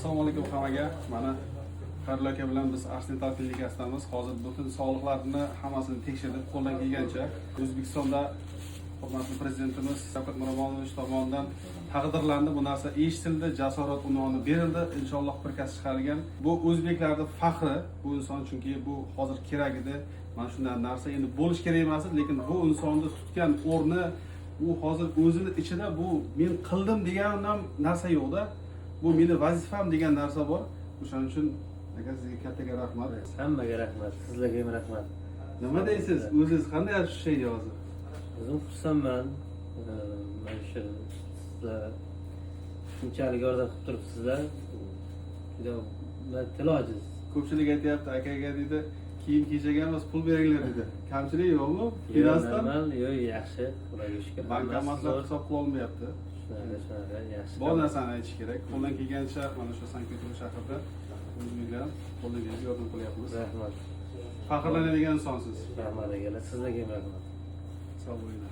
Assalomu alaykum hammaga. Mana Xayrullo aka bilan biz Arsenal klinikasidamiz. Hozir butun sog'liqlarni hammasini tekshirdik qo'ldan kelgancha. O'zbekistonda hurmatli prezidentimiz Shavkat Miromonovich tomonidan taqdirlandi. Bu narsa eshitildi, jasorat unvoni berildi. Inshaalloh приказ chiqarilgan. Bu o'zbeklarning faxri bu inson, chunki bu hozir kerak edi. Mana shunday narsa endi bo'lishi kerak emas edi, lekin bu insonni tutgan o'rni, u hozir o'zini ichida bu men qildim degan ham narsa yo'qda. Bu meni vazifam degan narsa bor. O'shaning uchun, aka, sizga kattaga rahmat. Hammaga rahmat, sizlarga ham rahmat. Nima deysiz? O'zingiz qanday ощущение hozir? O'zim xursandman. Mana shu sizlar shunchalik yordam qilib turibsizlar, juda man til ojiz. Ko'pchilik aytyapti, akaga deydi, kiyim kechak emas, pul beringlar deydi. Kamchilik yo'qmi? Yo'q, Finansdan? Normal, yo'q, yaxshi, Xudoga shukur, hammasi Bankomatlar zo'r. hisob qilolmayapti. Shunaqa, yaxshi. Bor narsani aytish kerak. Qo'ldan kelgancha mana shu Sankt Peterburg shahrida o'zbeklar qo'ldan kelgancha yordam qilyapmiz. Rahmat. Faxrlanadigan insonsiz. Rahmat, akalar, sizlarga ham rahmat. Sog' bo'linglar.